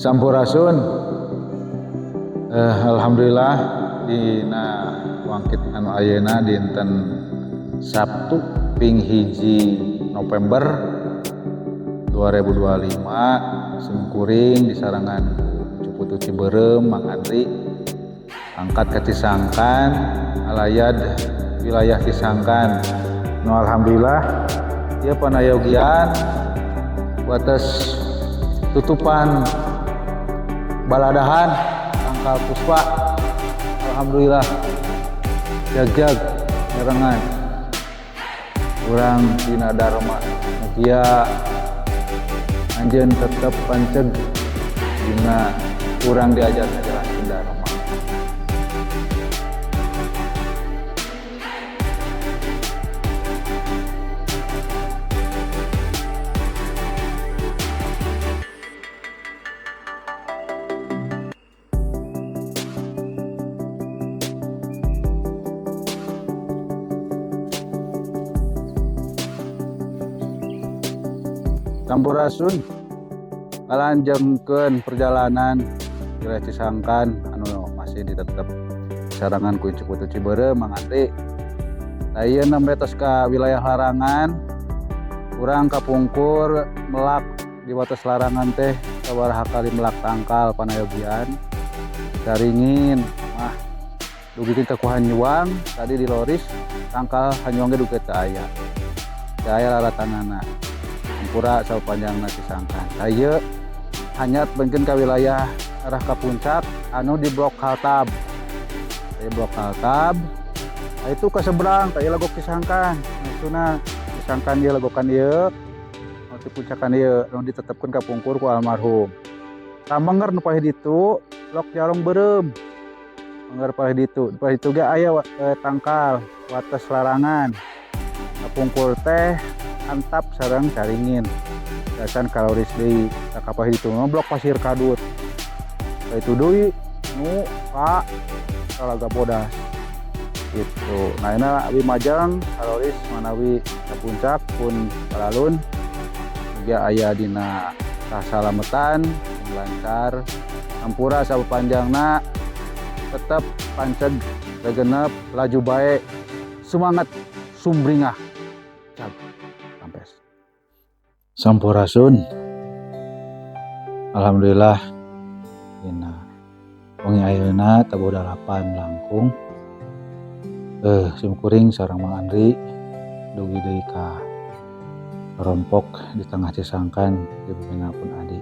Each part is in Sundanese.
Sampurasun. Alhamdulillah dina wangkit anu ayeuna dinten Sabtu ping 1 November 2025 simkuring disarengan ku Cuputu Cibeureum Mang Andri angkat ke Cisangkan alayad wilayah Cisangkan. Nu alhamdulillah ieu panayogian wates tutupan baladahan tangkal puspa. Alhamdulillah jag-jag nyerengan urang dina dharma, mugia anjeun tetep panceg dina urang diajar ngajalankeun dharma. Sampurasun, ngalanjengkeun perjalanan wilayah Cisangkan anu masih ditetep sarangan ku Ciputu Cibeureum Mang Andri. Nah, ieu nembe tos ka wilayah Larangan, urang kapungkur melak di wates Larangan teh sabaraha kali melak tangkal panayogian Caringin mah dugikeun ka ku Hanyuang. Tadi di Loris tangkal Hanyuang ge dugi teu aya, teu aya laratanana. Hampura sapanjangna Cisangkan. Tah ieu hanyat bengkeun ka wilayah arah ka puncak anu di blok Kaltab. Di blok Kaltab nah, itu ke seberang tah ieu legok Cisangkan. Maksudna Cisangkan ieu legokan ieu nu di puncakan ieu nu ditetepkeun ka pungkur ku almarhum. Tamanger nu palih ditu blok Jarong Beureum. Manggar palih ditu, palih ditu ge aya tangkal wates Larangan. Kapungkur teh Antap sareng Caringin. Dasan kaloris deui ka palih ditu mah blok Pasir Kadut. Ka itu deui nu ka Talaga Bodas. Gitu. Nah, ini abi majeng kaloris manawi ka puncak pun kalalun. Mugia aya dina kasalametan lancar. Hampura sapanjangna tetep panceg regenep laju bae semangat sumringah. Cap. Rampes. Sampurasun. Alhamdulillah dina wengi ayeuna tabuh 8 langkung. Simkuring sareng Mang Andri dugi deui ka rompok di tengah Cisangkan di bumina pun adi.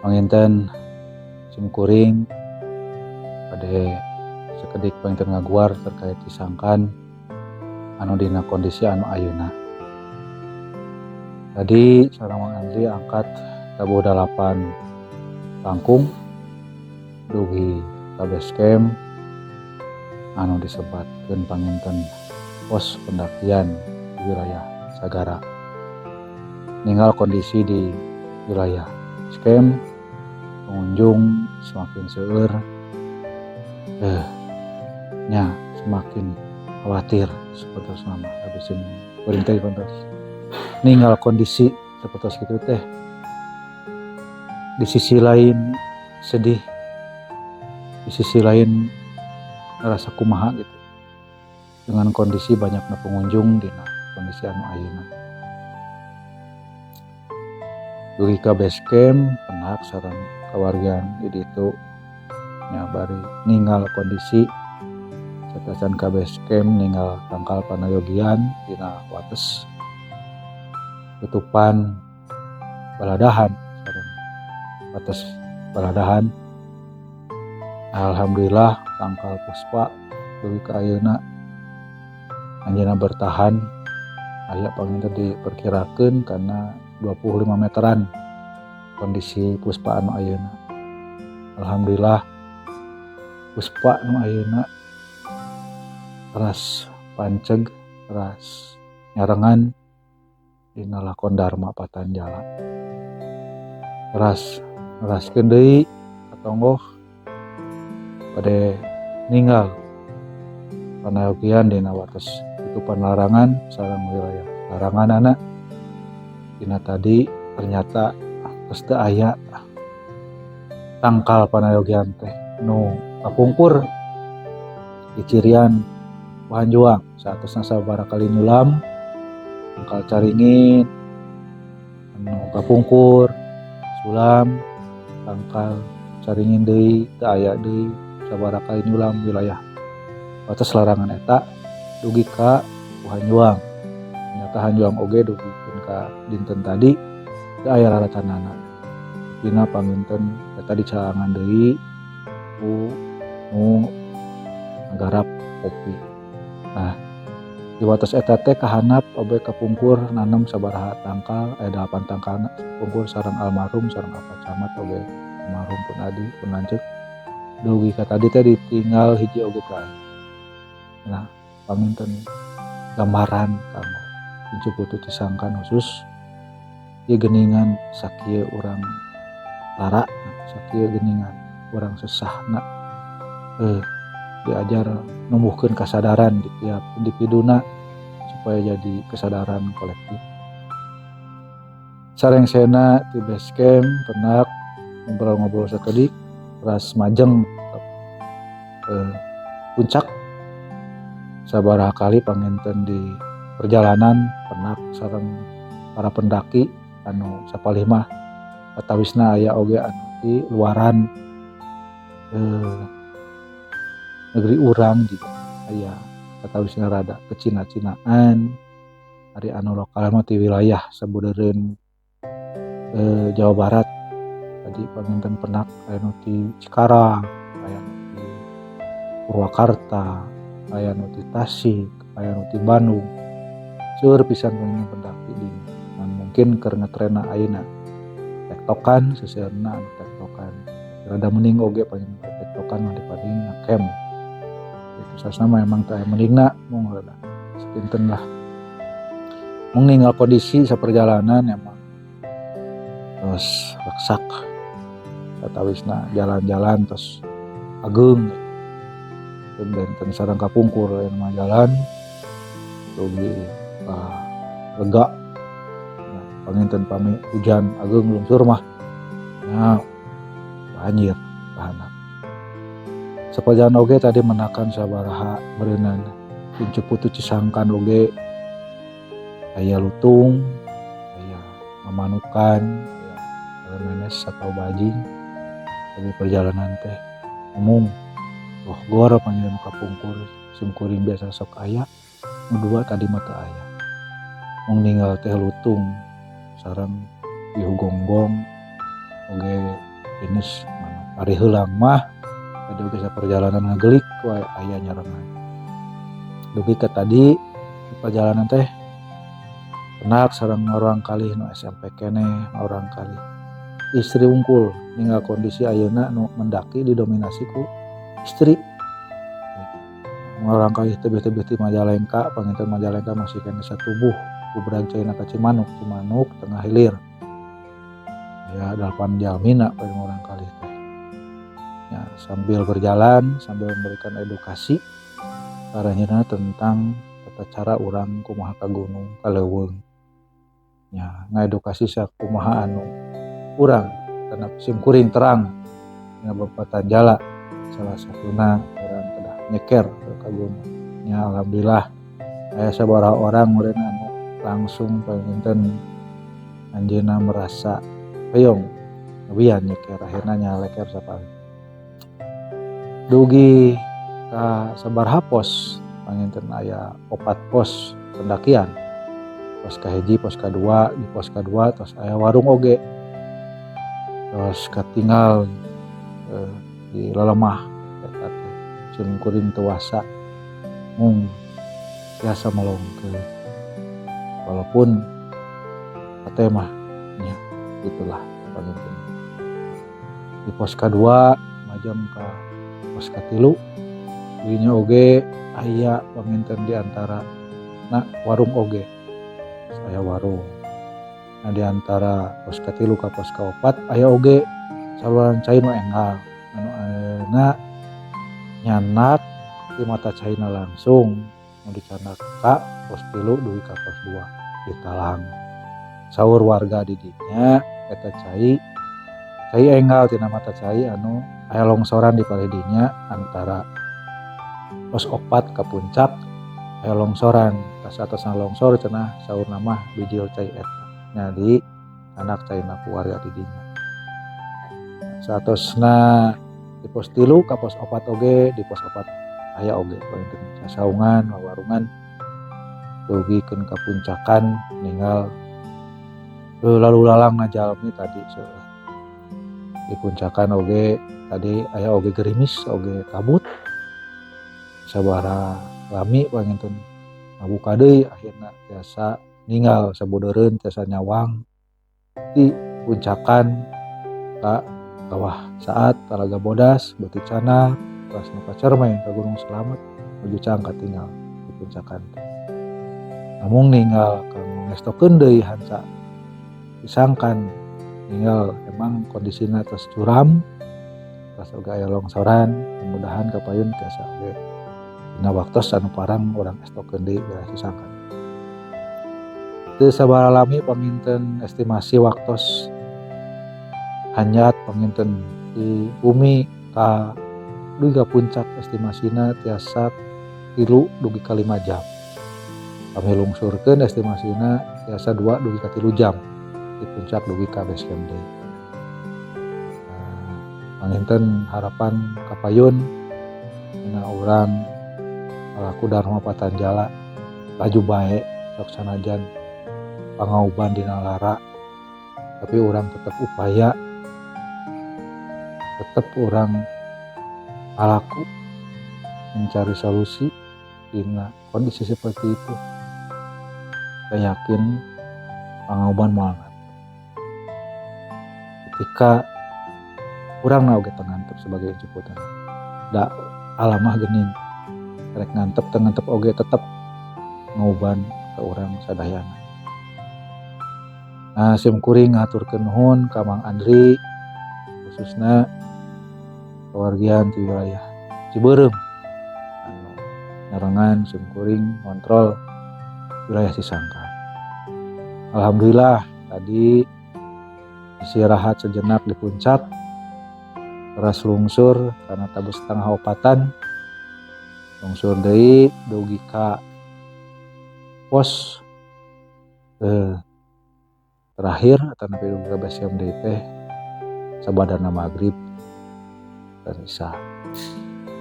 Panginten simkuring bade sakedik panginten ngaguar terkait Cisangkan anu dina kondisi anu ayeuna. Tadi sareng Mang Andri angkat tabuh 8 langkung dugi ka base camp anu disebatkeun panginten pos pendakian di wilayah Sagara. Ninggal kondisi di wilayah base camp, pengunjung semakin seueur, nya semakin khawatir seperti nama habisin perintah pantas. Ninggal kondisi seperti itu teh di sisi lain sedih, di sisi lain ngerasa kumaha gitu dengan kondisi banyaknya pengunjung dina kondisi anu ayeuna. Dugi ka base camp penak sareng kawargian di ditu nya bari ninggal kondisi satacan ka base camp ninggal tangkal panayogian dina wates tutupan baladahan sareng wates baladahan. Alhamdulillah tangkal puspa dugi ka ayeuna anjeunna bertahan aya panginten diperkirakeun kana 25 meteran kondisi puspa anu ayeuna. Alhamdulillah puspa anu ayeuna teras panceg teras nyarengan dina lakon Dharma Patanjala. Teras neraskeun deui ka tonggoh bade ninggal panayogian dina wates tutupan Larangan sareng wilayah Laranganana. Dina tadi ternyata Terus teu aya tangkal panayogian teh nu kapungkur dicirian ku hanjuang saatosna sababaraha kali nyulam tangkal caringin anu kapungkur sulam tangkal caringin deui teu aya deui sababaraha kali nyulam wilayah batas larangan eta dugi ka hanjuang. Ternyata hanjuang oge dugikeun ka dinten tadi teu aya raracanana. Dina panginten eta dicaangan deui ku nu nggarap kopi. Nah, di wates eta teh kahanap oge kapungkur nanem sabaraha tangkal, aya 8 tangkalna kapungkur sareng almarhum sareng Pak Camat oge almarhum pun adi pun lanceuk. Dugi ka tadi teh ditinggal hiji oge teu aya. Nah, panginten gambaran kanggo Incu Putu Cisangkan khusus ieu geuningan sakieu urang lara, sakieu geuningan urang sesahna diajar numbuhkeun kasadaran di tiap individuna supaya jadi kesadaran kolektif. Sarengsena di base camp pendak ngobrol-ngobrol sakedik teras majeng puncak sabaraha kali panginten di perjalanan pendak sareng para pendaki anu sapalih mah katawisna aya oge anu di luaran negeri urang juga aya katawisna rada kecina-cinaan ari anu lokal mah ti wilayah sabudeureun Jawa Barat tadi panginten pendak aya nu ti Cikarang, aya nu ti Purwakarta, aya nu ti Tasik, aya nu ti Bandung. Seueur pisan panginten pendaki di ngan mungkin keur ngetrenna ayeuna tektokan seseueurna anu tektokan. Rada mending oge panginten tektokan mah dibanding ngecamp. Itu sasana mah emang teu aya mendingna mung rada sakinten lah. Mung ninggal kondisi saperjalanan emang terus reksak katawisna jalan-jalan terus ageung benten sareng kapungkur aya mah jalan dugi ka lega. Nah, panginten pami hujan ageung lungsur mah nya banjir kahanap. Saperjalanan oge tadi menakan sabaraha beureunan Incu Putu Cisangkan oge aya lutung, aya mamanukan, aya menes atau bajing. Jadi perjalanan teh umum Bogor panggilan kapungkur simkuring biasa sok aya nu dua tadi mah teu aya. Mung ninggal teh lutung sareng ieu gonggong oge jenis manuk. Ari heulang mah tadi oge saperjalanan ngagelik wae aya nyarengan. Dugi ka tadi di perjalanan teh pendak sareng urang kalih nu SMP keneh urang kalih istri wungkul ninggal kondisi ayeuna nu mendaki didominasi ku istri. Urang kalih tebih-tebih ti Majalengka panginten Majalengka masih keneh satubuh bubrag caina ka Cimanuk, Cimanuk tengah hilir. Ya 8 jalmina paling urang kalih teh. Ya, sambil berjalan sambil memberikan edukasi karanjeunna tentang tata cara urang kumaha ka gunung ka leuweung. Ya, ngaedukasi sakumaha anu urang karena simkuring terang dina Bapak Jala salah satuna urang kedah nyeker ka gunung. Ya alhamdulillah aya sabaraha orang meureun anu langsung panginten anjeunna merasa hoyong nebian nyeker akhirna nyaleker sapalih. Dugi ka sabaraha pos panginten aya 4 pos pendakian. Pos kahiji, pos kadua, di pos kadua tos aya warung oge. Terus katinggal di lelemah eta teh simkuring teu wasa mung biasa melongkeun. Walaupun hate mah nya gitulah panginten. Di pos kadua majeng ka pos katilu dinya oge aya panginten di antara na warung oge. Aya warung. Nah di antara pos katilu ka pos kaopat aya oge saluran cai nu enggal anu ayeuna nyanak di mata caina langsung nu dicandak ka pos 3 dugi ka pos 2 ditalang. Saur warga di dinya Eta cai cai enggal tina mata cai anu aya longsoran di palih dinya antara pos 4 ka puncak aya longsoran. Tas atasna longsor cenah saurna mah bijil cai eta. Nya di anak caina ku warga di dinya. Saatosna di pos 3 ka pos 4 oge, di pos 4 aya oge panginten sasaungan wawarungan dugikeun ka puncakan ninggal lalu lalang na jalmi tadi seueur. Di puncakan oge tadi aya oge gerimis oge kabut sabaraha lami panginten ngabuka deui akhirna tiasa ninggal sabudeureun tiasa nyawang di puncakan ka Kawah Saat Talaga Bodas Beuti Canak tos nu ka Cermeng ka Gunung Slamet nuju cang katinggal di puncakan teh. Namun ninggal kanggo ngestokeun deui hanca Cisangkan ninggal emang kondisina tos curam tos oge aya longsoran mudah-mudahan kapayun tiasa oge dina waktos anu parang urang estokeun deui wilayah Cisangkan. Teu sabaraha lami panginten estimasi waktos hanjat panginten di bumi ka dugi ka puncak estimasina tiasa 3 dugi ka 5 jam. Kami lungsurkeun estimasina tiasa 2 dugi ka 3 jam di puncak dugi ka base camp deui. Nah, panginten harapan kapayun dina urang ngalaku dharma patanjala laju bae sok sanajan pangauban dina lara tapi urang tetep upaya tetep urang ngalaku mencari solusi dina kondisi seperti itu. Saya yakin pangauban moal ngantuk. Ketika urang oge teu ngantuk sebagai jemputan da alamah geuning rek ngantuk teu ngantuk oge tetep ngauban ke urang sadayana. Nah, sim kuring ngahaturkeun nuhun ka Mang Andri khususna kewargian di wilayah Cibeureum anu nyarengan sim kuring ngontrol wilayah Cisangkan. Alhamdulillah tadi istirahat sejenak di puncak teras lungsur karena tabu setengah opatan lungsur deui dugi ka pos terakhir atau nepi dugi ka base camp deui teh sabadana maghrib dan isya.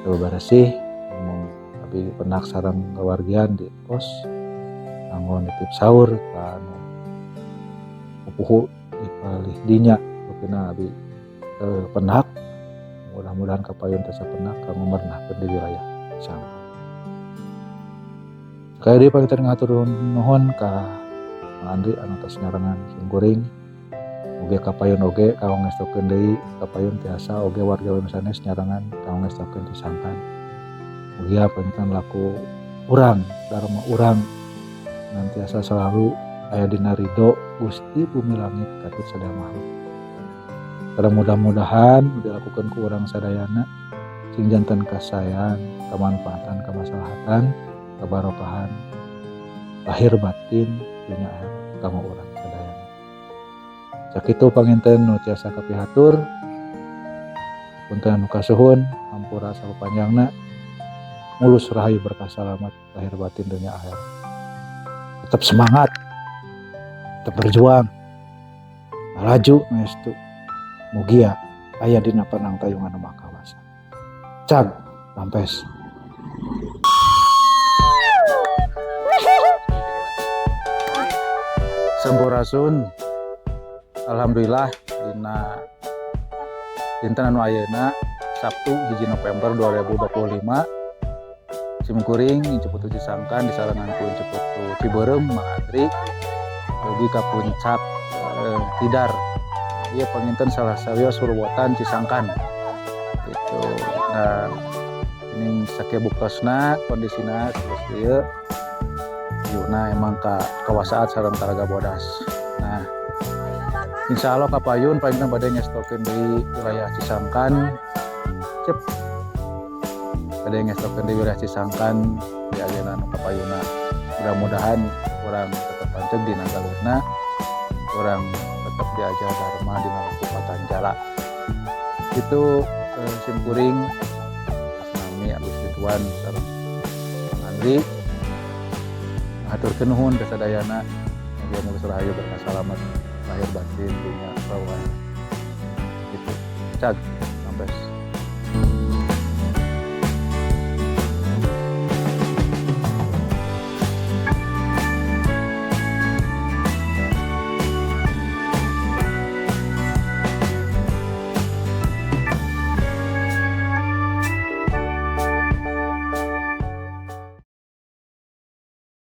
Teu beresih ngomong tapi penak sareng kewargian di pos kanggo nitip sahur ka anu pupuhu di palih dinya rupina abi penak mudah-mudahan kapayun tiasa penak kanggo merenahkeun di wilayah Cisangkan. Sekali deui panginten ngahatur nuhun ka Mang Andri anu tos nyarengan sim kuring. Mugi kapayun oge kanggo ngestokeun deui kapayun tiasa oge warga sanes nyarengan kanggo ngestokeun Cisangkan. Mugia panginten laku urang dharma urang nantiasa selalu aya dina ridho Gusti bumi langit katut sadaya makhluk. Karena mudah-mudahan dilakukan ku urang sadayana sing janten kasaean, kamanfaatan, kamaslahatan, kabarokahan lahir batin dunya akhirat kanggo urang sadayana. Sakitu panginten nu tiasa kapihatur. Punten anu kasuhun, hampura sapanjangna. Mulus rahayu berkah salamat lahir batin dunia akhirat. Tetap semangat, tetap berjuang. Laju ngaestu. Mugia aya dina panang tayungan Maha Kawasa. Cag, rampes. Sampurasun. Alhamdulillah dina dinten anu ayeuna Sabtu 1 November 2025 sim kuring Incu Putu Cisangkan disarengan ku Incu Putu Cibeureum Mang Andri dugi ka puncak Tidar. Ieu panginten salah sawios Surwotan Cisangkan gitu. Nah, ini sakieu buktosna kondisina terus ieu yuna emang ka kawasaat sareng Talaga Bodas. Nah, insya Allah kapayun panginten bade ngestokeun di wilayah Cisangkan. Cep. Bade ngestokeun di wilayah Cisangkan di ayeuna nu kapayuna. Mudah-mudahan urang tetep panceg dina galurna, urang Tetap diajar dharma dina laku patanjala. Itu sim kuring nami Agus Ridwan sareng Kang Andri, haturkeun nuhun ka sadayana. Mugia mulus rahayu, berkah, salamat lahir batin, dunia rawuh gitu. Cag.